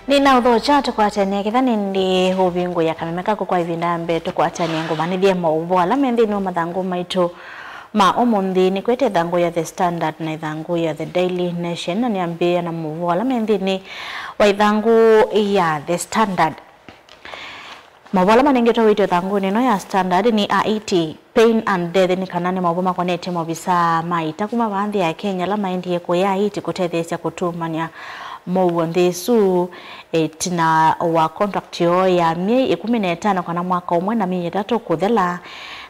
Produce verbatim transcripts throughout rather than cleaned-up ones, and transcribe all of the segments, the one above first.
Nĩnaũthokya tũkwatany'e kĩtha nĩndĩ ũvingũĩa kameme kaku kwa ĩvinda ya mbee tũkwatany'e ngũmanyĩthye maũvoo ala me nthĩnĩ wa mathangũ maitũ ma ũmũnthĩ. Nĩkwete ĩthangũ ya The Standard na ĩthangũ ya The Daily Nation, na nĩambĩĩa na maũvoo ala me nthĩnĩ wa ĩthangũ ya The Standard. Maũvoo ala manengetwe ũito ĩthangũnĩ ĩno ya Standard nĩ Haiti, Pain and Death, nĩ kana nĩ maũvoo makonetye maovisaa ma ita kuma vaa nthĩ ya Kenya ala maendie kũya Haiti kũtetheesya kũtumany'a mũuo nthĩ ĩsu, ĩtina wa contract yoo ya myei ĩkũmi na ĩtano kana mwaka ũmwe na myei ĩtatũ kũthela.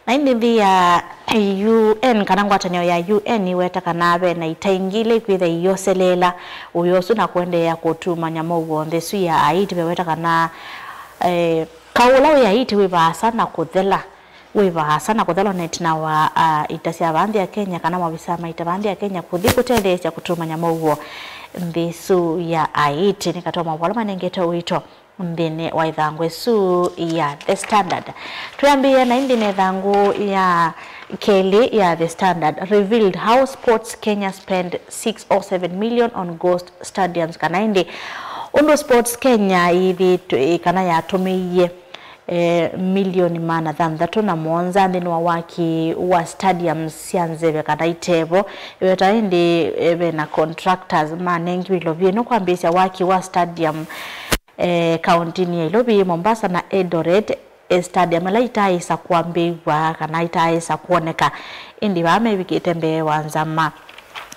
Na ĩndĩ nthĩ ya U N kana ngwatanĩo ya U N ĩweta kana ve na ita ingĩ ila ikwĩtha ioseleela ũyo ũsu na kũendeea kũtumany'a mũuo nthĩ ĩsu ya Haiti. Veweta kana, eh, kaũ ũla wĩ Haiti wĩ vaasa na kũthela, wĩ vaasa na kũthela ona ĩtina wa, ah, ita sya vaa nthĩ ya Kenya kana maovisaa ma ita vaa nthĩ ya Kenya kũthi kũtetheesya kũtumany'a mũuo nthĩ ĩsu ya Haiti. Nĩ katĩ wa maũvoo ala manengete ũito nthĩnĩ wa ĩthangũ ĩsu ya The Standard. Twĩambĩĩa na ĩndĩ na ĩthangũ ya kelĩ ya The Standard, Revealed how Sports Kenya spend six oh seven million on ghost stadiums, kana ĩndĩ ũndũ Sports Kenya yĩthĩĩtwe kana yatũmĩie, eh, milioni maana thanthatũ na mũonza nthĩnĩ wa waki wa stadiums sya nzeve kana itevo. Ĩweta ĩndĩ, eh, ve na contractors manengiwe ilovia ĩno kwambĩĩsya waki wa stadium, eh, kaũntĩnĩ ya Ilovi, Mombasa na Eldoret, eh, stadium ila itaaĩsa kwambĩĩw'a kana itaaĩsa kwoneka. Ĩndĩ vaa mevikĩte mbee wa nzama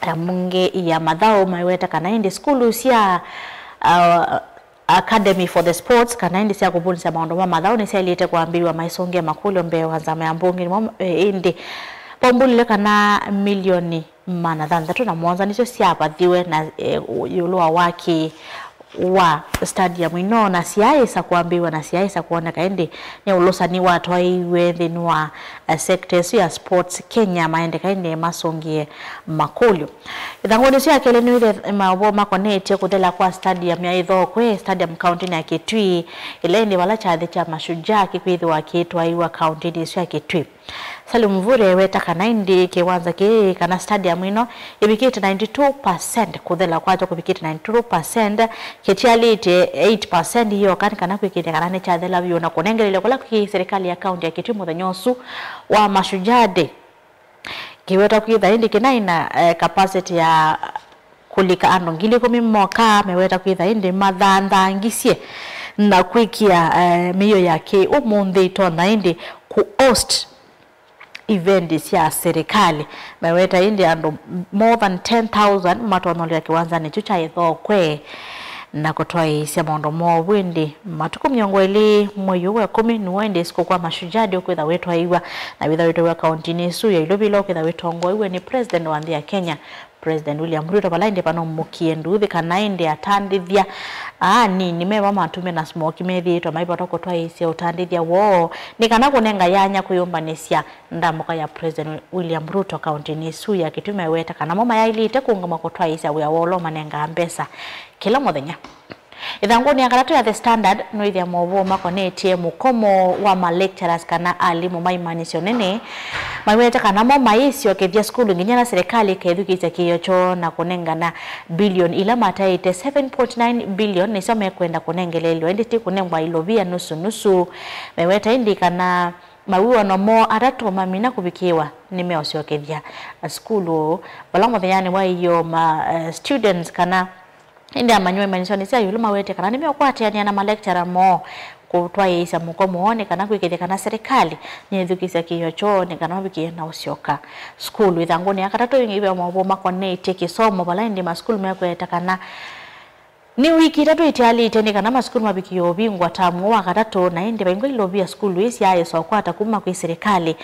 ya mbunge ya mathaũ maiweta kana ĩndĩ sukulu sya, uh, Academy for the Sports kana ĩndĩ sya kũvundĩsya maũndũ ma mathaũ nĩsyaĩlĩte kwambĩĩw'a maisũngĩe makũlyo mbee wa nzama ya mbunge nĩmo, eh, ĩndĩ vaumbũlile kana milioni maana thanthatũ na mũonza nĩsyo syavathiwe na, eh, ĩũlũ wa waki wa stadium ino, na syaaĩsa kwambĩĩw'a na syaaĩsa kwoneka, ĩndĩ nĩ ũlũsani watwaĩiw'e nthĩnĩ wa, eh, sector ĩsu ya Sports Kenya, maendeka ĩndĩ masũngĩe makũlyo. Ĩthangũnĩ ĩsu ya kelĩ nĩwĩthĩa maũvoo makonetye kũthela kwa stadium ya Ĩthokwe, stadium kaũntĩnĩ ya Kitui, ĩla ĩndĩ vala kyathĩ kya Mashujaa kĩkwĩthĩwa kĩtwaĩwa kaũntĩnĩ ĩsu ya Kitui. Salim Mvurya eweta kana ĩndĩ kĩwanza kĩĩ kana stadium ĩno ĩvikĩte ninety-two percent kũthela kwakyo, kũvikĩte ninety-two percent, kĩtialĩte eight percent yoka nĩ kana kwĩkĩĩthya kana nĩkyathela vyũ na kũnengelelya kũla kwĩ serikali ya kaũntĩ ya Kitui mũthenya ũsu wa Mashujaa Day. Kĩweta kwĩtha ĩndĩ kĩnaĩ na, eh, capacity ya kũlika andũ ngili ĩkũmi moka, meweta kwĩtha ĩndĩ mathanthangĩsye na kwĩkĩa, eh, mĩio ya kĩ ũmũnthĩ ĩtonya ĩndĩ kũ host event sya serikali. Meweta ĩndĩ andũ more than ten thousand matonolea kĩwanzanĩ kyu kya Ĩthokwe na kũtwaĩĩsya maũndũ moo vu. Ĩndĩ matukũ mĩongo ĩlĩ mwei ũũ wa ĩkũmi nĩw'o ĩndĩ sikũkũ wa Mashujaa Day ũkwĩtha wĩtwaĩw'a, na wĩtha wĩtwaĩw'a kaũntĩnĩ ĩsu ya Ilovi ĩla ũkwĩtha wĩtongoew'e nĩ President wa nthĩ ya Kenya, President William Ruto, vala ĩndĩ vanũmũkie nduuthĩ kana ĩndĩ atandĩthya aa anini me va matũmĩe na smoki methĩĩtwe maivota kũtwaĩĩsya ũtandĩthya woo nĩ kana kũnenga yanya kwĩyũmbanĩsya ndambũka ya President William Ruto kaũntĩnĩ ĩsu ya Kitui. Meweta kana mo mayaĩlĩte kũũngama kũtwaĩĩsya wĩa woo ũla ũmanengaa mbesa kĩla mũthenya. Ĩthangũnĩ ya katatũ ya The Standard, nũĩthĩa maũvoo makonetye mũkomo wa ma lecturers kana alimũ ma imanyĩsyo nene, maiweta kana mo maĩsyokethya sukulu nginya ĩla serikali ĩkethukĩĩsya kĩĩo kyoo na kũnengana bilioni ila mataĩte, seven point nine billion, nĩsyo mekwenda kũnengelelwa, ĩndĩ ti kũnengwa ilovia nusu nusu. Meweta ĩndĩ kana mawĩw'ano moo atatũ mamina kũvikĩĩwa nĩmeũsyokethya sukulu, vala mũthenyanĩ wa ĩyoo ma, eh, students kana ĩndĩ amanyĩw'a imanyĩsyonĩ sya ĩũlũ mawetye kana nĩmeũkwatĩanĩa na ma lecturer moo kũtwaĩĩsya mũkomo woo nĩ kana kwĩkĩĩthya kana serikali nĩyĩthukĩĩsya kĩĩo kyoo nĩ kana mavikĩe na ũsyoka sukulu. Ĩthangũnĩ ya katatũ ĩngĩ ve maũvoo makonetye kĩsomo, vala ĩndĩ masukulu mekweta kana nĩ wiki itatũ itialĩte nĩ kana masukulu mavikĩe ũvingwa tamu wa katatũ, na ĩndĩ vaingwa ilovia sukulu ii syaaĩsa ũkwata kuma kwĩ serikali.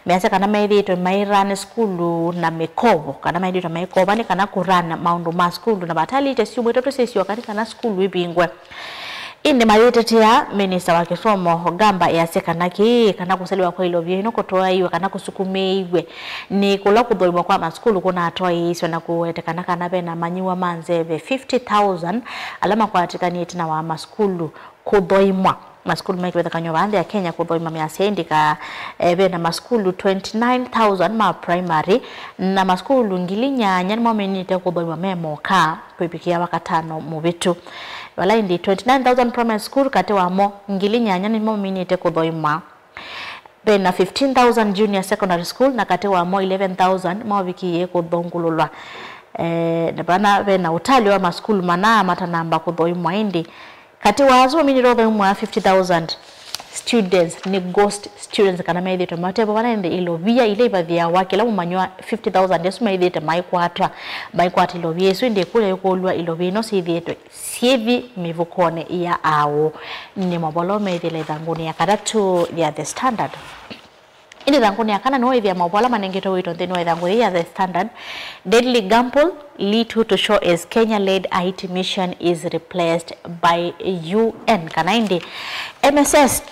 Measya kana methĩĩtwe mai run sukulu na mĩkovo, kana methĩĩtwe maikova nĩ kana kũ run maũndũ ma sukulu, na vatalĩte syumwa itatũ syĩsyoka nĩ kana sukulu ivingwe. Ĩndĩ mayĩtetea, minista wa kĩsomo Ogamba easya kana kĩĩ kana kũselewa kwa ilovia ino kũtwaĩwe kana kũsukumĩĩiwe nĩ kũla kũthoimwa kwa masukulu kũnatwaĩĩswe na kũweta kana kana ve na amanyĩw'a ma nzeve fifty thousand ala makwatĩkanie ĩtina wa masukulu kũthoimwa. Masukulu me kĩvathũkany'o vaa nthĩ ya Kenya kũthoima measya ĩndĩ ka, eh, ve na masukulu twenty nine thousand ma primary na masukulu ngili nyanya nĩmo mainĩte kũthoimwa me moka kwĩvikĩa Wakatano mũvĩtu. Vala ĩndĩ twenty nine thousand primary school, katĩ wamo ngili nyanya nĩmo maminĩte kũthoimwa. Vena fifteen thousand junior secondary school, na katĩ wamo eleven thousand maũvikĩie kũthũngũlũlwa. Eh, na vana vena ũtali wa masukulu mana matanamba kũthoimwa, ĩndĩ katĩ wa asu maminĩte ũthoimwa fifty thousand students nĩ ghost students, kana methĩĩtwe matevo vana ĩndĩ ilovia ila ivathĩawa kĩla mũmanywa fifty thousand asu maithĩĩte maikwatwa, maikwata ilovia isu, ĩndĩ ĩkũlyo yĩkũlw'a, ilovia ino syĩthĩĩtwe syĩthi mĩvukonĩ ya aũ? Nĩ maũvoo methĩle ĩthangũnĩ ya katatũ ya The Standard. Ĩndĩ ĩthangũnĩ ya kana nĩwo ĩthĩa maũvoo ala manengetwe wĩto nthĩnĩ wa ĩthangũ yĩĩ ya The Standard. Deadly gamble, Lee Tutu show as Kenya-led Haiti mission is replaced by U N, kana ĩndĩ M S S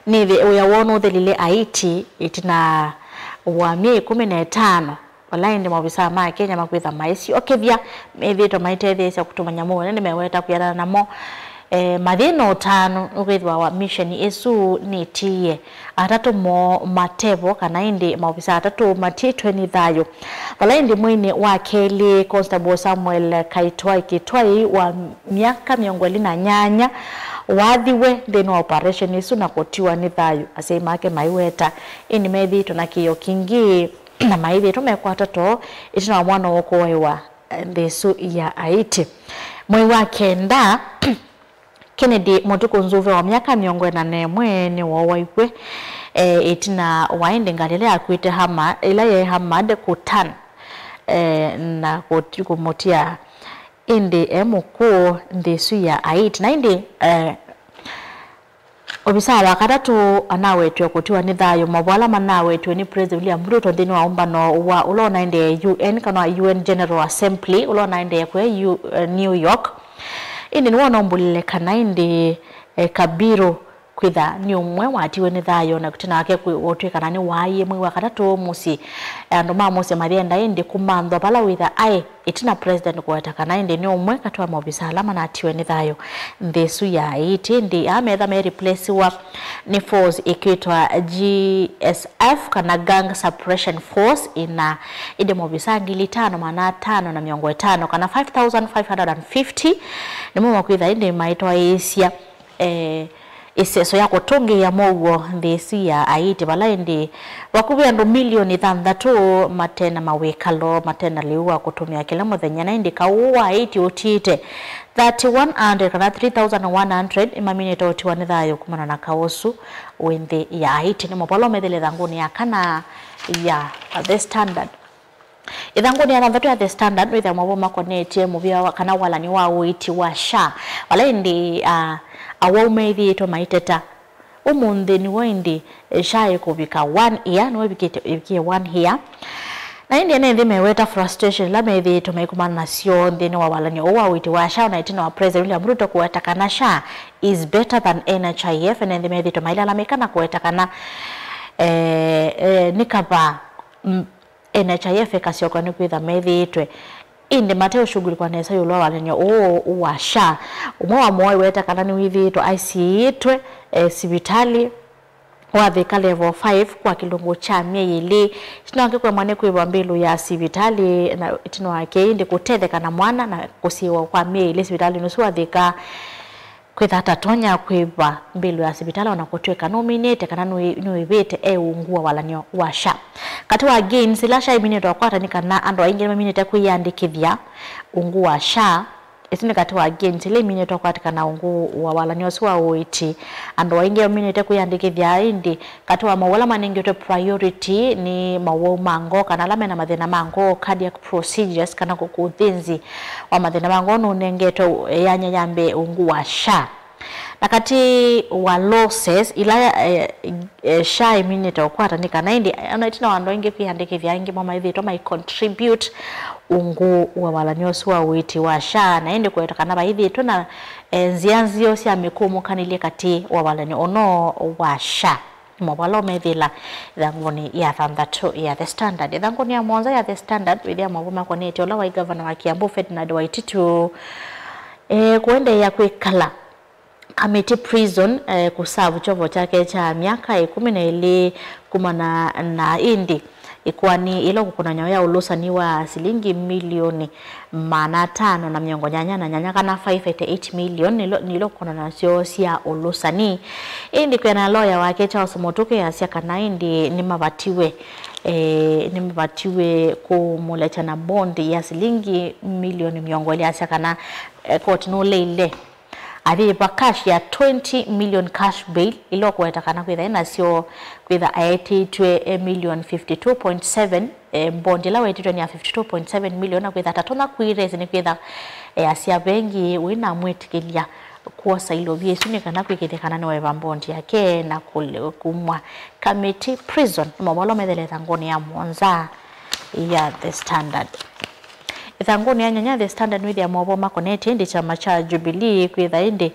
nĩthĩ wĩa woo nũthelile Haiti ĩtina wa myei ĩkũmi na ĩtano. Vala ĩndĩ maovisaa ma Kenya makwĩtha maĩsyokethya, methĩĩtwe maitetheesya kũtuma nyamũ nene meweta kwĩanana namo. E, mathĩna ũtano nũkwĩthĩwa wa mission ĩsu nĩtiie atatũ moo matevo, kana ĩndĩ maovisaa atatũ matiĩtwe nĩ thayũ. Vala ĩndĩ mweinĩ wa kelĩ, Constable Samuel Kaitwai Kitwai wa myaka mĩongo ĩlĩ na nyanya wathiwe nthĩnĩ wa operation ĩsu na kũtiwa nĩ thayũ, asyai make maiweta, ĩndĩ methĩĩtwe na kĩĩo kingĩ na maĩthĩĩtwe mekwata too ĩtina wa mwana ũũ kũaĩwa, eh, nthĩ ĩsu ya Haiti. Mwei wa kenda, Kennedy Mũtukũ Nzuve wa myaka mĩongo ĩna na ĩmwe nĩwoowa ikw'ĩ, eh, ĩtina wa ĩndĩ ngalĩ ĩla yakuĩte Ahmad, ĩla yaĩ Ahmad Kutan, eh, na kũti-, kũmũtia ĩndĩ e mũkũũ nthĩ ĩsu ya Haiti. Na ĩndĩ, eh, Ovisaa wa katatũ anawetwe kũtiwa nĩ thayũ. Maũvoo ala manawetiwe nĩ President William Ruto nthĩnĩ wa ũmbano wa ũla ũnaendee U N, kana U N General Assembly, ũla ũnaendee kũya U-, eh, New York. Ĩndĩ nĩwona ũmbũlĩle kana ĩndĩ, eh, Kabiru kwĩtha nĩ ũmwe watiwe nĩ thayũ, na ĩtina wake kwĩ-, ũtw'ĩkana nĩwaaie mwei wa katatũ mũsyĩ. Eh, andũ ma mũsyĩ mathenda ĩndĩ kũmanthwa vala wĩtha aĩ. Ĩtina President kũweta kana ĩndĩ nĩ ũmwe katĩ wa maovisaa ala manatiwe nĩ thayũ nthĩ ĩsu ya Haiti, ĩndĩ aa metha mereplaciwa nĩ force ĩkwĩtwa G S F, kana Gang Suppression Force, ĩna ĩndĩ maovisaa ngili itano maana atano na mĩongo ĩtano, kana five thousand five hundred and fifty, nĩmo makwĩtha ĩndĩ maitwaĩĩsya, eh, ĩseso ya kũtũngĩĩa mow'o nthĩ ĩsu ya Haiti, vala ĩndĩ vakuvĩ andũ milioni thanthatũ mate na mawĩkalo, mate na lĩu wa kũtũmĩa kĩla mũthenya, na ĩndĩ kaũ wa Haiti ũtiĩte thirty-one hundred kana three thousand one hundred nĩmaminĩte ũtiwa nĩ thayũ kumana na kaũ ũsu wĩ nthĩ ya Haiti. Nĩ maũvoo methĩle ĩthangũnĩ ya kana ya The Standard. Ĩthangũnĩ ya thanthatũ ya The Standard, wĩthĩa maũvoo makonetye mũvĩa wa, kana walany'o wa ũiiti wa SHA, vala ĩndĩ, ah, awau methĩĩtwe maiteta. Ũmũnthĩ nĩw'o ĩndĩ, eh, SHA ĩkũvika one year, nĩw'o ĩvikĩte, ĩvikie one year. Na ĩndĩ ene nthĩ meweta frustration ila methĩĩtwe maikumana nasyo nthĩnĩ wa walany'o ũũ wa ũiiti wa SHA, na ĩtina wa President William Ruto kũweta kana SHA is better than N H I F, ene nthĩ methĩĩtwe mailalamĩka na kũweta kana, eh, eh, nĩ kavaa, mm, N H I F ĩkasyoka nĩ kwĩtha methĩĩtwe ĩndĩ mate ũshughulikwa nesa ĩũlũ wa walany'o ũũ wa SHA. Ũmwe wa moo aiweta kana nĩwĩthĩĩtwe aisiĩĩtwe, eh, sivitalĩ wa Thika Level five kwa kĩlungu kya myei ĩlĩ. Ĩtina wake kũemwa nĩ kwĩva mbĩlũ ya sivitalĩ na ĩtina wake ĩndĩ kũtetheka na mwana na kũsiĩĩwa kwa myei ĩlĩ sivitalĩnĩ ũsu wa Thika. Kwĩtha atatonya kwĩva mbĩlũ ya sivitalĩ, o na kũtw'ĩka nũminĩte kana nũĩ-, nũĩvĩte e ungu wa walany'o wa SHA. Katĩ wa gains ila SHA ĩminĩte ũkwata nĩ kana andũ aingĩ nĩmaminĩte kwĩyandĩkĩthya ungu wa SHA. Ĩsu nĩ katĩ wa gains ila iminĩte ũkwatĩkana ungu wa walany'o ũsu wa ũiiti. Andũ aingĩ maminĩte kwĩyandĩkĩthya, ĩndĩ katĩ wa mowau ala manengetwe priority nĩ mowau ma ngoo, kana ala mena mathĩna ma ngoo, cardiac procedures, kana kũ-, kũthĩnzi wa mathĩna ma ngoo nũnengetwe ĩyanya ya mbee ungu wa SHA. Na katĩ wa losses ila, eh, eh, SHA ĩminĩte ũkwata nĩ kana ĩndĩ, eh, ona ĩtina wa andũ aingĩ kwĩyandĩkĩthya, aingĩ mo maithĩtwe mai contribute ungu wa walany'o ũsu wa ũiiti wa SHA, na ĩndĩ kũweta kana vaithĩtwe na, eh, nzĩa nzeo sya mĩkũmũkanĩlye katĩ wa walany'o ũno wa SHA. Maũvoo ala ũmethĩla ĩthangũnĩ ya thanthatũ ya The Standard. Ĩthangũnĩ ya mũonza ya The Standard, wĩthĩa maũvoo makonetye ũla waĩ ngavana wa Kiambu, Ferdinand Waititu, eh, kũendeea kwĩkala Kamiti Prison, eh, kũsavu kyovo kyake kya myaka ĩkũmi na ĩlĩ kumana na ĩndĩ Ĩkoani ĩla ũkũkũnany'a ya ũlũsani wa silingi milioni maana atano na mĩongo nyanya na nyanya, kana five eighty eight million, nĩlo, nĩlo ũkũkũnany'a nasyo sya ũlũsani. Ĩndĩ kwĩana na loya wake Charles Mũtũkĩ, asya kana ĩndĩ nĩmavatiwe, eh, nĩmavatiwe kũmũlekya na bond ya silingi milioni mĩongo ĩlĩ, asya kana, eh, koti nũleile ayĩva cash ya twenty million cash bail, ila ũkũweta kana kwĩtha e nasyo, kwĩtha aetĩtw'e, eh, million fifty two point seven, eh, bond ila wetĩtwe nĩ ya fifty two point seven million, na kwĩtha tatonya kwĩresi nĩ kwĩtha, eh, asya vengi wĩna mwĩtĩkĩlya kwosa ilovia isu nĩ kana kwĩkĩthya kana nĩweva bond yake na kũle-, kumwa Kamiti Prison. Nĩ maũvoo ala methele ĩthangũnĩ ya mũonza ya The Standard. Ĩthangũnĩ ya nyanya The Standard nĩwĩthĩa maũvoo makonetye ĩndĩ kyama kya Jubilee kwĩtha ĩndĩ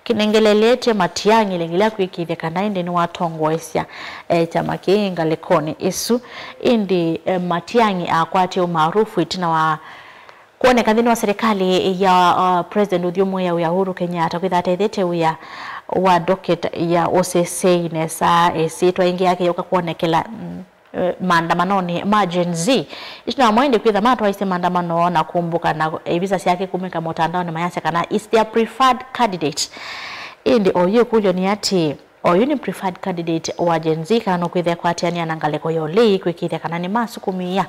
kĩnengeleletye Matiang'i ĩlengelya kwĩkĩĩthya kana ĩndĩ nĩwatongoesya, eh, kyama kĩĩ ngalĩkonĩ ĩsu. Ĩndĩ, eh, Matiang'i akwatie ũmaarufu ĩtina wa kwoneka nthĩnĩ wa serikali ya, uh, President ũthyũmũĩa wĩa Uhuru Kenyatta kwĩtha atethete wĩa wa docket ya ũseseĩ nesa, ĩsyĩtwa ĩngĩ yake yoka kwonekela, mm, eh, maandamanonĩ ma Gen Z. Ĩtina wa ĩndĩ kwĩtha matwaisye maandamano na kũmbũka na ĩvisa syake kumĩka mũtandaonĩ mayasya kana is their preferred candidate. Ĩndĩ oyu ĩkũlyo nĩ atĩĩ, oyu nĩ preferred candidate wa Gen Z kana no kwĩtha ekwatĩanĩa na ngalĩko ya ũlei kwĩkĩĩthya kana nĩmasukumĩĩa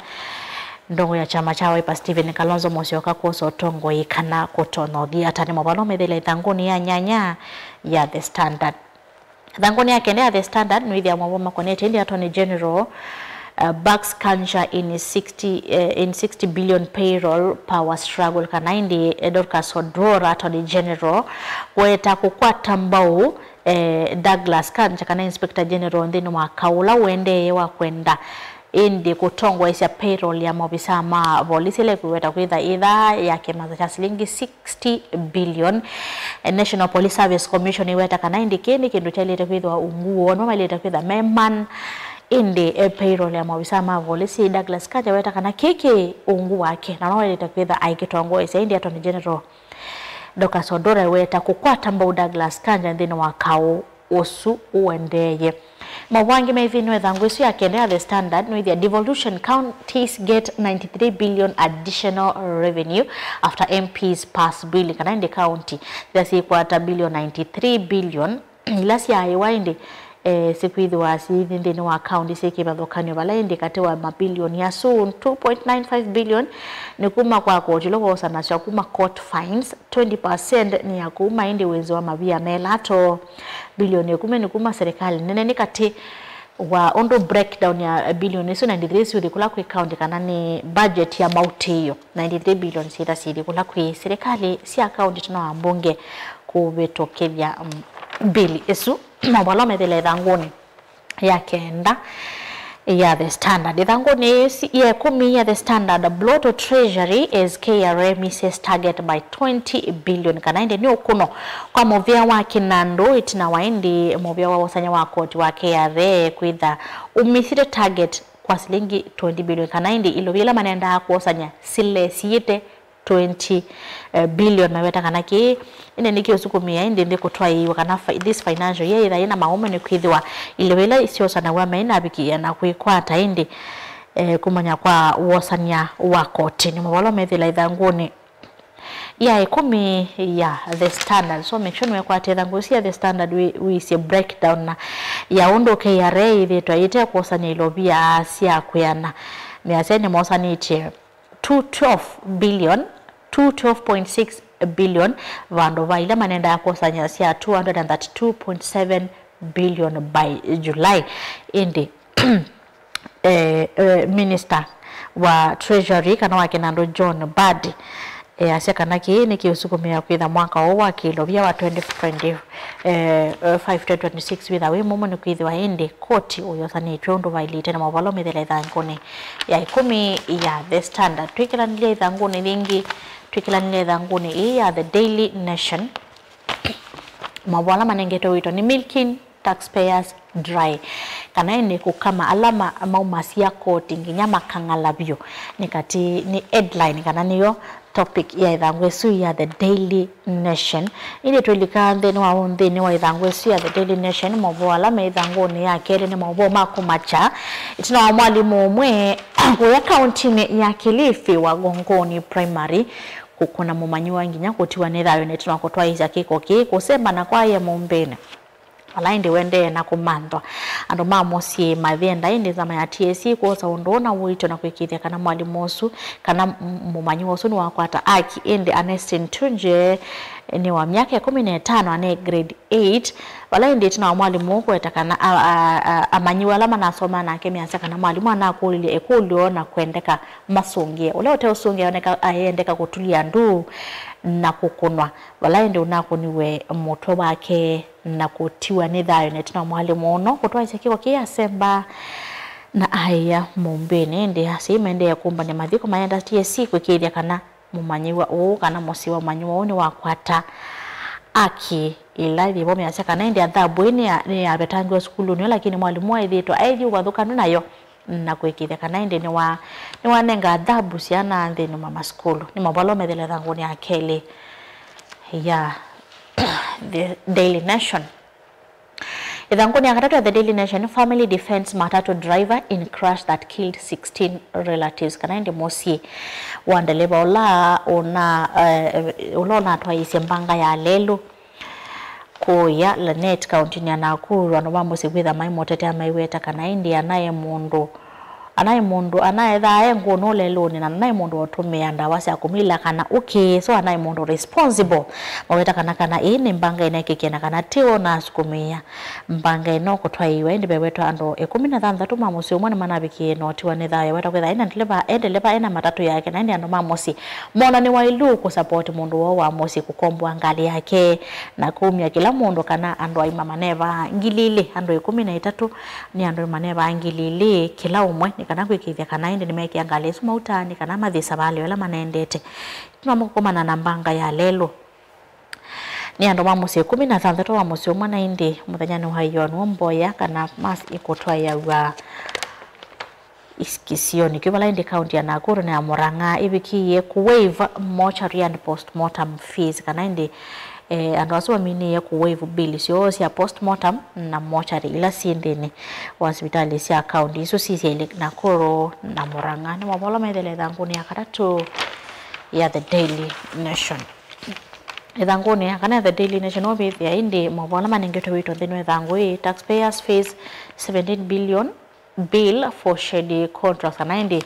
ndongo ya kyama kya Wiper Stephen Kalonzo Musyoka kwosa ũtongoi kana kũtonya ũthi ata? Nĩ maũvoo ala methele ĩthangũnĩ ya nyanya ya The Standard. Ĩthangũnĩ ya kenda ya The Standard nĩwĩthĩa maũvoo makonetye ĩndĩ Attorney General, uh, backs Kanja in sixty, uh, in sixty billion payroll power struggle, kana ĩndĩ, eh, Dorcas Odwor, Attorney General, kũweta kũkwata mbau, eh, Douglas Kanja kana Inspector General nthĩnĩ wa kaũ ũla ũendeeye wa kwenda ĩndĩ kũtongoesya payroll ya maovisaa ma volisi ĩla ĩkwĩweta kwĩtha ĩthaa ya kĩmanza kya silingi sixty billion. Eh, National Police Service Commission ĩweta kana ĩndĩ kĩĩ nĩ kĩndũ kyaĩlĩte kwĩthĩwa ungu woo, nĩmaĩlĩte kwĩtha me man. Ĩndĩ, eh, payroll ya maovisaa ma volisi, Douglas Kanja weta kana kĩĩ kĩ ungu wake na nĩwaĩlĩte kwĩtha aikĩtongoesya. Ĩndĩ Attorney General Dorcas Odwor eweta kũkwata mbau Douglas Kanja nthĩnĩ wa kaũ ũsu ũendeeye. Maũvoo angĩ me nthĩnĩ wa ĩthangũ ĩsu ya kenda ya The Standard nĩwĩthĩa devolution counties get ninety three billion additional revenue after M Ps pass bill, kana ĩndĩ county ila syĩkwata billion ninety three billion ila syaaĩwa ĩndĩ, eh, sikwĩthĩwa syĩthi nthĩnĩ wa kaunti syĩ kĩvathũkany'o vala ĩndĩ katĩ wa mabilioni asu two point nine five billion nĩ kuma kwa koti ũla wosanasya kuma court fines, twenty percent nĩ ya kuma ĩndĩ wĩnzi wa mavia me lato, bilioni ĩkũmi nĩ kuma serikali nene. Nĩ katĩ wa ũndũ breakdown ya bilioni isu ninety three syũthi kũla kwĩ kaunti kana nĩ budget ya mautĩĩo. Ninety three billion syĩtha syĩthi kũla kwĩ serikali sya kaunti tena wa mbunge kũvĩtũkĩthya, mm, mbili ĩsu. Maũvoo ala methĩle ĩthangũnĩ ya kenda ya The Standard. Ĩthangũnĩ ĩsu ya ĩkũmi ya The Standard, blow to treasury as K R A misses target by twenty billion, kana ĩndĩ nĩ ũkũno kwa mũvĩa wa kĩnandũ ĩtina wa ĩndĩ mũvĩa wa wosany'a wa koti wa K R A kwĩtha ũmisite target kwa silingi twenty billion, kana ĩndĩ ilovia ila manendaa kwosany'a silesiĩte twenty, eh, billion. Maweta kana kĩĩ ĩndĩ nĩkĩũsukumĩa ĩndĩ nthĩ kũtwaĩĩw'a kana fi-, this financial year yĩtha yĩna maũme nĩkwĩthĩwa ilovia ila syosanaw'a mainavikĩĩa na kwĩkwata ĩndĩ, eh, kũmanya kwa wosany'a wa koti. Nĩ maũvoo ala methĩla ĩthangũnĩ ya ĩkũmi ya The Standard. So make sure nĩwekwata ĩthangũ ĩsu ya The Standard wĩ-, wĩsĩ breakdown na ya ũndũ K R A yĩthĩĩtwe ĩte kwosany'a ilovia sya kwĩana. Measya nĩmosanĩtye two twelve billion, two twelve point six billion, vandũ va ila manendaa kwosany'a sya two hundred and thirty-two point seven billion by July. Ĩndĩ, eh, eh, Minister wa Treasury kana wa kĩnandũ John Mbadi, eh, asya kana kĩĩ nĩkĩũsukumĩa kwĩtha mwaka ũũ wa kĩlovia wa twenty twenty, eh, eh, five twenty twenty-six wĩtha wĩ mũmũ nĩkwĩthĩwa ĩndĩ koti ũyosanĩtw'e ũndũ vaĩlĩte. Na maũvoo ala methĩla ĩthangũnĩ ya ĩkũmi ya The Standard. Twĩkĩlanĩlya ĩthangũnĩ yĩngĩ, twĩkĩlanĩlya ĩthangũnĩ ĩĩ ya The Daily Nation. Maũvoo ala manengetwe wĩto nĩ Milking Taxpayers dry, kana ĩndĩ kũkama ala ma- maumasya koti nginya makang'ala vyũ. Nĩ katĩ, nĩ headline kana nĩyo topic ya ĩthangũ ĩsu ya The Daily Nation. Ĩndĩ twĩlika nthĩnĩ wa nthĩnĩ wa ĩthangũ ĩsu ya The Daily Nation, maũvoo ala me ĩthangũnĩ ya kelĩ nĩ maũvoo ma kũmakya. Ĩtina wa mwalimũ ũmwe kũya kauntinĩ ya Kilifi wa Gongoni Primary kũkũna mũmanyĩwa nginya kũtiwa nĩ thayũ, na ĩtina wa kũtwaĩĩsya kĩko kĩĩ kũsemba na kwa aĩ mũmbĩnĩ. Vala ĩndĩ ũendee na kũmanthwa, andũ ma mũsyĩ mathenda, ĩndĩ nzama ya T S C kwosa ũndũ ũũ na ũito na kwĩkĩĩthya kana mwalimũ ũsu kana m- mũmanyĩwa ũsu nĩwakwata aki. Ĩndĩ Ernestine Tunje nĩ wa myaka ĩkũmi na ĩtano, ane grade eight, vala ĩndĩ ĩtina wa mwalimũ ũũ kũweta kana a- a- a- amanyĩw'a ala manasomaa nake measya kana mwalimũ anakũlilye ĩkũlyo na kwendeka masũngĩe. Ũla ũteũsũngĩa aoneka ayendeka kũtulya ndu na kũkũnwa, vala ĩndĩ ũnakũniwe mũtwe wake na kũtiwa nĩ thayũ. Na ĩtina wa mwalimũ ũno kũtwaĩsya kĩko kĩĩ asemba na aĩa mũmbĩnĩ, ĩndĩ asyai maendee kũmbany'a mathiko mayenda T S C kwĩkĩĩthya kana mũmanyĩw'a ũũ kana mũsyĩ wa mũmanyĩw'a ũũ nĩwakwata aki ĩla yĩvo measya kana ĩndĩ athabu ĩĩ nĩya- nĩyavetangĩwe sukulunĩ ũũ, lakini mwalimũ aĩthĩĩtwe aĩthi ũvathũkanu nayo na kwĩkĩĩthya kana ĩndĩ nĩwa- nĩwanenga athabu syana nthĩnĩ wa masukulu. Nĩ maũvoo ala methĩle ĩthangũnĩ ya kelĩ ya The Daily Nation. Ĩthangũnĩ ya katatũ ya The Daily Nation, family defends matatu driver in crash that killed sixteen relatives. Kana ĩndĩ mũsyĩ wa ndeleva ũla ũna- eh, ũla ũnatwaĩĩsye mbanga ya lelũ kũya Lanet, kauntinĩ ya Nakuru, andũ ma mũsyĩ kwĩtha maimũtetea maiweta kana ĩndĩ anaĩ mũndũ anaĩ mũndũ anaethaa e ngũnũ lelũnĩ na anaĩ mũndũ ũtũmĩa ndawa sya kũmila kana ũkĩ, so anaĩ mũndũ responsible. Maweta kana kana ĩĩ nĩ mbanga ĩnekĩkie na kana ti o nasukumĩĩa mbanga ĩno kũtwaĩĩwa. Ĩndĩ vewetwa andũ ĩkũmi na thanthatũ ma mũsyĩ ũmwe nĩmanavikie na ũtiwa nĩ thayũ. Weta kwĩtha ena ndeleva, e ndeleva ena matatũ yake, na ĩndĩ andũ ma mũsyĩ mona nĩ waĩlu kũsapoti mũndũ woo wa mũsyĩ kũkomboa ngalĩ yake na kumya kĩla mũndũ kana andũ aima manevaa ngili ilĩ, andũ ĩkũmi na ĩtatũ nĩ andũ manevaa ngili ilĩ kĩla ũmwe, nĩ kana kwĩkĩĩthya kana ĩndĩ nĩmekĩa ngalĩ ĩsu mauta nĩ kana mathi savalĩ ĩla manendete. Ĩtina wa kũkomana na mbanga ya lelũ, nĩ andũ ma mũsyĩ ĩkũmi na thanthatũ wa mũsyĩ ũmwe, na ĩndĩ mũthenyanĩ wa ĩoo nĩw'o mboya kana mass ĩkũtwaĩawa kĩsionĩ kĩu, vala ĩndĩ kaunti ya Nakuru na ya Murang'a ĩvikĩie kũ waive mortuary and postmortem fees, kana ĩndĩ eh, andũ asu maminĩĩe kũ waive bill syoo sya postmortem na mortuary ila syĩ nthĩnĩ wa sivitalĩ sya kaunti isu syĩ syaĩlĩ, Nakuru na Murang'a. Nĩ maũvoo ala methĩle ĩthangũnĩ ya katatũ ya The Daily Nation. Ĩthangũnĩ ya kana ya The Daily Nation, ũvĩthĩa ĩndĩ maũvoo ala manengetwe wĩto nthĩnĩ wa ĩthangũ ĩĩ, taxpayers face seventeen billion bill for shady contracts. Kana ĩndĩ,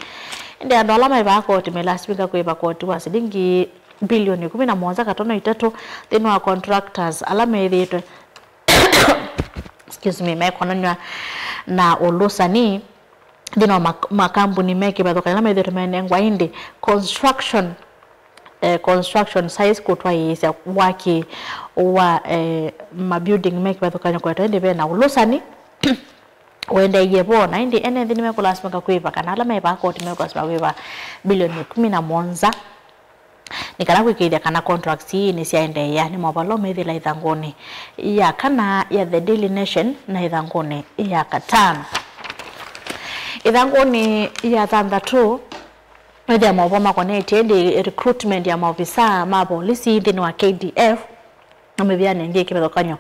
ĩndĩ andũ ala maĩvaa koti melasimika kũĩva koti wa silingi bilioni ĩkũmi na mũonza katono itatũ nthĩnĩ wa contractors ala methĩĩtwe, excuse me, mekonanw'a na ũlũsani nthĩnĩ wa mak- makambuni me kĩvathũkany'o ala methĩĩtwe menengwa ĩndĩ construction eh, construction sites, kũtwaĩĩsya waki wa eh, mabuilding me kĩvathũkany'o kwetwa ĩndĩ ve na ũlũsani ũendeeie vo, na ĩndĩ ene nthĩ nĩmekũlasimĩka kwĩva, kana ala me vaa koti mekũlasimĩka kwĩva bilioni ĩkũmi na mũonza nĩ kana kwĩkĩĩthya kana contracts ii nĩsyaendeea. Nĩ maũvoo ala ũmethĩla ĩthangũnĩ ya kana ya The Daily Nation na ĩthangũnĩ ya katano. Ĩthangũnĩ ya thanthatũ, Ĩthĩa maũvoo makonetye ĩndĩ recruitment ya maovisaa ma volisi nthĩnĩ wa K D F na mĩvĩanĩ ĩngĩ ya kĩvathũkany'o.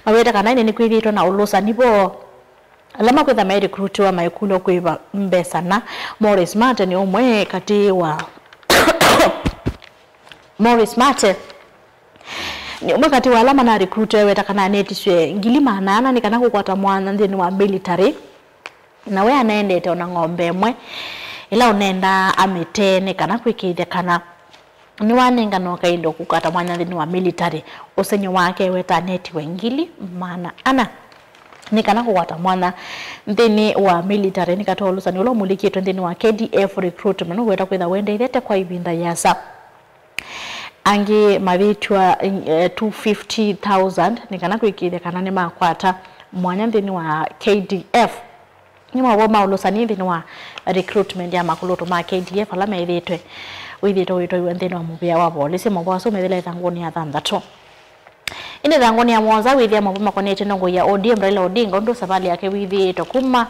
Maweta kana ĩndĩ nĩkwĩthĩĩtwe na ũlũsani vo ala makwĩtha merecruitiwa maikũlw'a kũĩva mbesa na Morris Mate nĩ ũmwe katĩ wa Morris Mate nĩ ũmwe katĩ wa ala manarecruitiwe, weta kana anetisye ngili maana ana nĩ kana kũkwata mwanya nthĩnĩ wa military. Na we anaendete ona ng'ombe ĩmwe ĩla ũnendaa amĩtee nĩ kana kwĩkĩĩthya kana nĩwanengana o kaindo kũkwata mwanya nthĩnĩ wa military. Ũsengy'o wake weta anetiwe ngili maana ana nĩ kana kũkwata mwanya nthĩnĩ wa military. Nĩ katĩ wa ũlũsani ũla ũmulĩkĩtwe nthĩnĩ wa K D F recruitment ũkwenda kwĩtha ũendeethete kwa ĩvinda yĩasa. Angĩ mavĩtw'a eh, two fifty thousand nĩ kana kwĩkĩĩthya kana nĩmakwata mwanya nthĩnĩ wa K D F. Nĩ maũvoo ma ũlũsani nthĩnĩ wa recruitment ya makulũtũ ma K D F ala methĩĩtwe wĩthĩĩtwe wĩtwaiwe nthĩnĩ wa mũvĩa wa volisi. Maũvoo asu methĩle ĩthangũnĩ ya thanthatũ. Ĩndĩ ĩthangũnĩ ya mũonza wĩthĩa mavo makonetye nongoi ya O D M Raila Odinga ũndũ savalĩ yake wĩthĩĩtwe kuma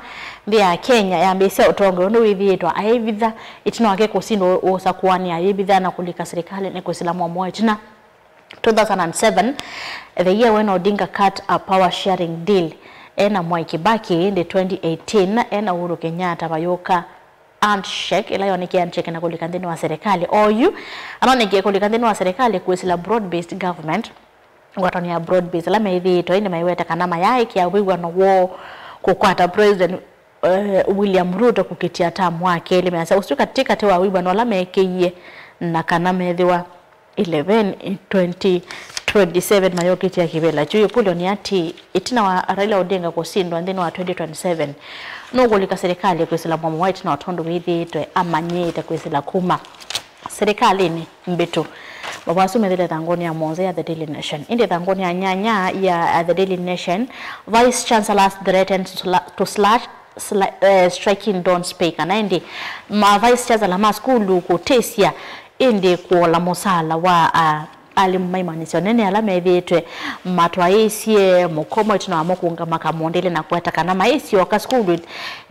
nthĩ ya Kenya yambĩĩsya ũtongoi ũndũ wĩthĩĩtwe aevitha ĩtina wake kũsindwa ũsakũanĩ ayĩvitha na kũlika silikalĩnĩ kwĩsĩla mũomo ĩtina two thousand and seven, the year when Odinga cut a power sharing deal ena Mwai Kibaki, ĩndĩ twenty eighteen ena Uhuru Kenyatta vayũka handshake, ĩla yonekie handshake na kũlika nthĩnĩ wa serikali. Oyu anonekie kũlika nthĩnĩ wa serikali kwĩsĩla broad-based government, ngwatanĩo ya broad-based, ĩla meĩthĩĩtwe ĩndĩ maiweta kana mayaaĩkĩa wĩw'ano woo kũkwata President eh, William Ruto kũkĩtya tamu wa kelĩ. Measya ũsu katĩ katĩ wa wĩw'ano ũla meekĩie na kana methĩwa eleven twenty twenty-seven mayokĩtya kĩvĩla kyu. Ĩkũlyo nĩ atĩ, ĩtina wa Raila Odinga kũsindwa nthĩnĩ wa twenty twenty-seven, nũkũlika silikalĩ kwĩsĩla mũomo wa ĩtina wa tondũ wĩthĩĩtwe amanyĩĩte kwĩsĩla kuma silikalĩnĩ mbĩtũ? Mavoo asu methĩle ĩthangũnĩ ya mũonza ya The Daily Nation. Ĩndĩ ĩthangũnĩ ya nyanya ya The Daily Nation, Vice Chancellors threaten to sla- to slash sla- eh, striking don't pay, kana ĩndĩ ma vice chancellor ma sukulu kũtĩsya ĩndĩ kũola mũsaala wa a- alimũ maimanyĩsya ũnene ala methĩĩtwe matwaĩĩsye mũkomo ĩtina wa mo kũũngama kamũndĩlĩ na kũweta kana maĩsyoka sukulu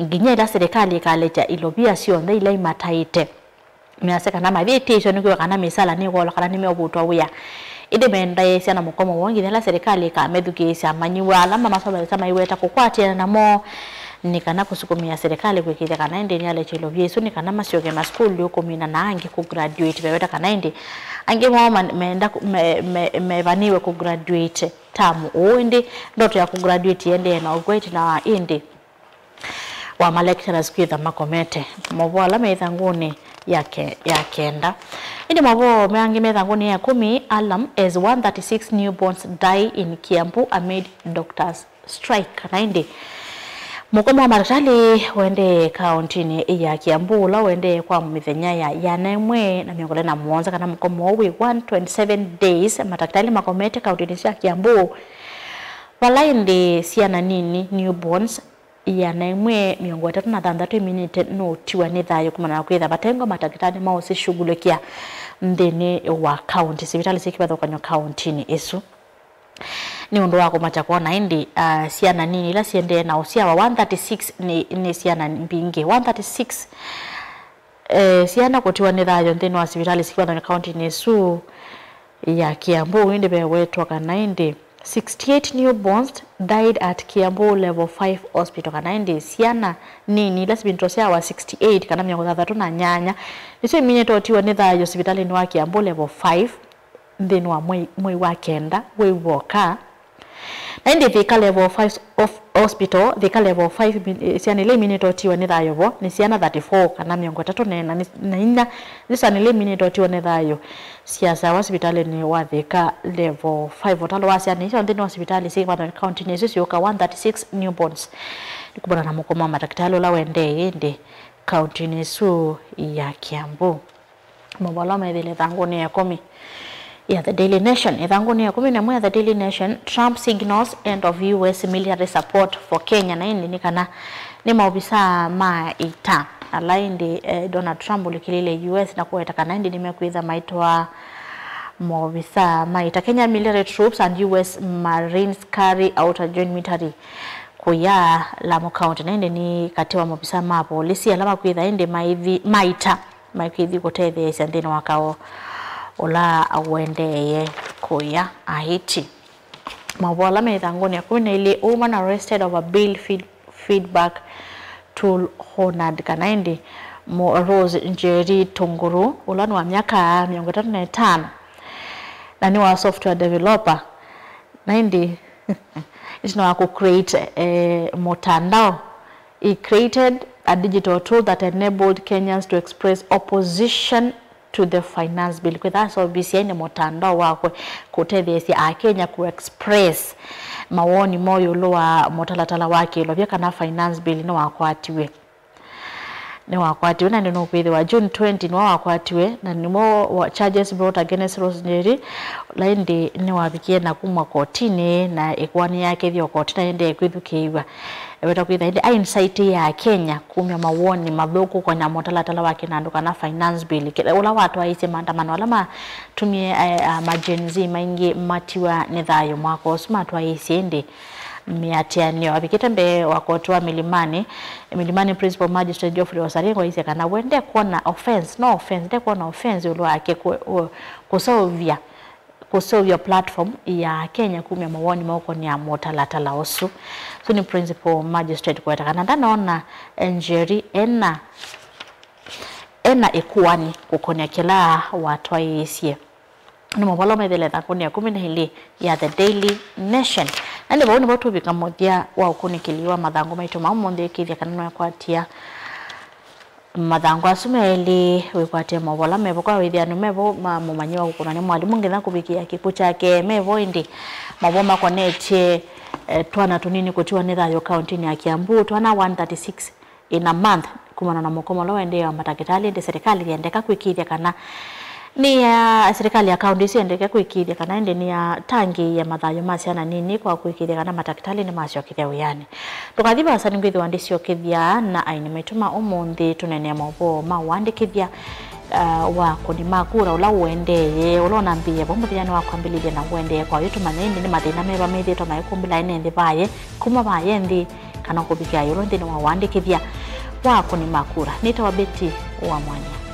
nginya ĩla silikalĩ ĩkalekya ilovia syonthe ila imataĩte. Measya kana mavĩtĩsyo nĩ kwĩw'a kana mĩsala nĩkwola kana nĩmeũvutwa wĩa. Ĩndĩ mendaĩĩsya na mũkomo woo nginya ĩla silikalĩ ĩkamethukĩĩsya. Amanyĩw'a ala mamasomeesya maiweta kũkwatĩana namo nĩ kana kũsukumĩa silikalĩ kũĩkĩĩthya kana ĩndĩ nĩyalekya ilovia isu nĩ kana masyoke masukulu kũmina na angĩ kũ graduate. Meweta kana ĩndĩ angĩ moo man- meenda kũ- me- me- mevanĩwe kũ graduate tamu ũũ, ĩndĩ ndoto ya kũ graduate ĩendee na ũkw'a ĩtina wa ĩndĩ wa ma lecturers kwĩtha makomete. Maũvoo ala me ĩthangũnĩ ya ke- ya kenda. Ĩndĩ maũvoo me angĩ me ĩthangũnĩ ya ĩkũmi, Alam as one thirty-six newborns die in Kiambu amid doctors strike. Kana ĩndĩ mũkomo wa matakĩtalĩ ũendee kaũntĩnĩ ya Kiambu, ũla ũendee kwa mĩthenya ya ĩana ĩmwe na mĩongo ĩlĩ na mũonza, kana mũkomo ũũ wĩ one twenty-seven days matakĩtalĩ makomete kaũntĩnĩ sya Kiambu, vala ĩndĩ syana nini, newborns, ĩana ĩmwe mĩongo ĩtatũ na thanthatũ iminĩte nũtiwa nĩ thayũ kumana na kwĩtha vatengwa matakĩtalĩ ma ũsishughulikia nthĩnĩ wa kaunti, sivitalĩ syĩ kĩvathũkany'o kauntinĩ ĩsu. Nĩ ũndũ wa kũmakya kwona ĩndĩ, ah, syana nini ila syendee na ũsyawa one thirty-six nĩ, nĩ syana mbingĩ. One thirty-six, eh, syana kũtiwa nĩ thayũ nthĩnĩ wa sivitalĩ syĩ kĩvathũkany'o kauntinĩ ĩsu ya Kiambu, ĩndĩ vewetwa kana ĩndĩ sixty-eight newborns died at Kiambu Level five Hospital, kana ĩndĩ syana nini ila sivinĩtwe syawa sixty-eight kana mĩongo thanthatũ na nyanya nĩsyo iminĩte ũtiwa nĩ thayũ sivitalĩnĩ wa Kiambu Level five nthĩnĩ wa mwei, mwei wa kenda wĩ w'oka. Na ĩndĩ Thika Level five of Hospital, Thika Level five min- eh, syana ila iminĩte ũtiwa nĩ thayũ vo nĩ syana thirty-four kana mĩongo ĩtatũ na ĩna nĩ- na inya. Nĩ syana ila iminĩte ũtiwa nĩ thayũ syasyawa sivitalĩnĩ wa Thika Level five. Ũtalo wa syana isu nthĩnĩ wa sivitalĩ syĩ kĩvathũkany'o kauntinĩ ĩsu syũka one thirty-six newborns nĩ kumana na mũkomo wa matakĩtalĩ ũla ũendee ĩndĩ kauntinĩ ĩsu ya Kiambu. Maũvoo ala methĩle ĩthangũnĩ ya ĩkũmi ya The Daily Nation. Ĩthangũnĩ ya ĩkũmi na ĩmwe ya The Daily Nation, Trump signals end of U S military support for Kenya. Na ĩndĩ nĩ kana nĩ maovisaa ma ita ala ĩndĩ, eh, Donald Trump ũlikĩlĩle U S na kũweta kana ĩndĩ nĩmekwĩtha maitwaa maovisaa ma ita. Kenya military troops and U S Marines carry out a joint military kũya Lamu County. Na ĩndĩ nĩ katĩ wa maovisaa ma volisi ala makwĩtha ĩndĩ maithi ma ita maikwĩthi kũtetheesya nthĩnĩ wa kaũ ũla ũendeeye kũya Haiti. Maũvoo ala me ĩthangũnĩ ya ĩkũmi na ilĩ, a woman arrested over bail feed, feedback tool honored, kana ĩndĩ Mo- Rose Njeri Tunguru, ũla nĩ wa myaka mĩongo ĩtatũ na ĩtano na nĩ wa software developer, na ĩndĩ ĩtina wa kũ create, eh, mũtandao, he created a digital tool that enabled Kenyans to express opposition to the finance bill. Kwĩtha aseũvisye nĩ mũtandao wa kũ- kũtetheesya Akenya kũ express mawoni moo ĩũlũ wa mũtalatala wa kĩlovya kana finance bill nĩwakwatiwe. nĩwakwatiwe, na ĩndĩ nũkwĩthĩwa June twenty nĩwe wakwatiwe, na nĩmo wa charges brought against Rose Njeri, ũla ĩndĩ nĩwavikie na kumwa kotinĩ, na ĩkoani yake ĩthi o koti na ĩendee kwĩthukĩĩw'a. Eweta kwĩtha ĩndĩ aincite Akenya kumya mawoni mathũku kũkonya mũtalatala wa kĩnandũ kana finance bill, kĩla, ũla watwaĩĩsye maandamano ala matumie, eh, ah, ma Gen Z maingĩ matiwa nĩ thayũ mwaka ũsu, matwaĩĩsye ĩndĩ mĩatĩanĩo. Avikĩte mbee wa koti wa Milimani, Milimani Principal Magistrate Geoffrey Osaringo aisye kana we ndekwona offense, no offense, ndekwona offense ĩũlũ wake kũ-, ũ-, kũseũvya, kũseũvya platform ya Kenya kumya mawoni maũkonĩ ya mũtalatala ũsu. Ũsu nĩ Principal Magistrate kũweta kana ndanaona Njeri ena, ena ĩkoani kũkonĩa kĩla watwaĩĩsye. Nĩ maũvoo ala methĩle ĩthangũnĩ ya ĩkũmi na ilĩ ya The Daily Nation. Na nĩ vau nĩvo tũvika mũthya wa ũkunĩkĩli wa mathangũ maitũ ma ũmũnthĩ, ĩkĩĩthya kana nĩwekwatia mathangũ asu me elĩ, wĩkwatĩe maũvoo ala mevo kwa wĩthĩano mevo ma mũmanyĩwa kũkũnwa nĩ mwalimũ nginya kũvikĩa kĩkw'ũ kyake. Mevo ĩndĩ maũvoo makonetye, eh, twana tũnini kũtiwa nĩ thayũ kauntinĩ ya Kiambu, twana one thirty-six in a month, kumana na mũkomo ũla ũendee wa matakĩtalĩ, ĩndĩ serikali yendeka kwĩkĩĩthya kana nĩ ya, serikali ya kaunti ĩsu yendeka kwĩkĩĩthya kana ĩndĩ nĩ yatangĩĩie mathayũ ma syana nini kwa kwĩkĩĩthya kana matakĩtalĩ nĩmasyokethya wĩanĩ. Ndũkathi vaasa, nĩngwĩthĩwa ndĩsyokethya na aini maitũ ma ũmũnthĩ, tũneenea maũvoo ma ũandĩkĩthya, uh, wa kũni ma kura ũla ũendeeye, ũla ũnambĩĩe vau mũthenyanĩ wa kwambĩlĩlya na ũendeeye kwa yu. Tũmanye ĩndĩ nĩ mathĩna meva methĩĩtwe maikumbĩla ene nthĩ vaye, kuma vaye nthĩ, kana kũvikĩa ĩũlũ nthĩnĩ wa ũandĩkĩthya wa kũni ma kura. Nĩtawa Betty wa Mwanya.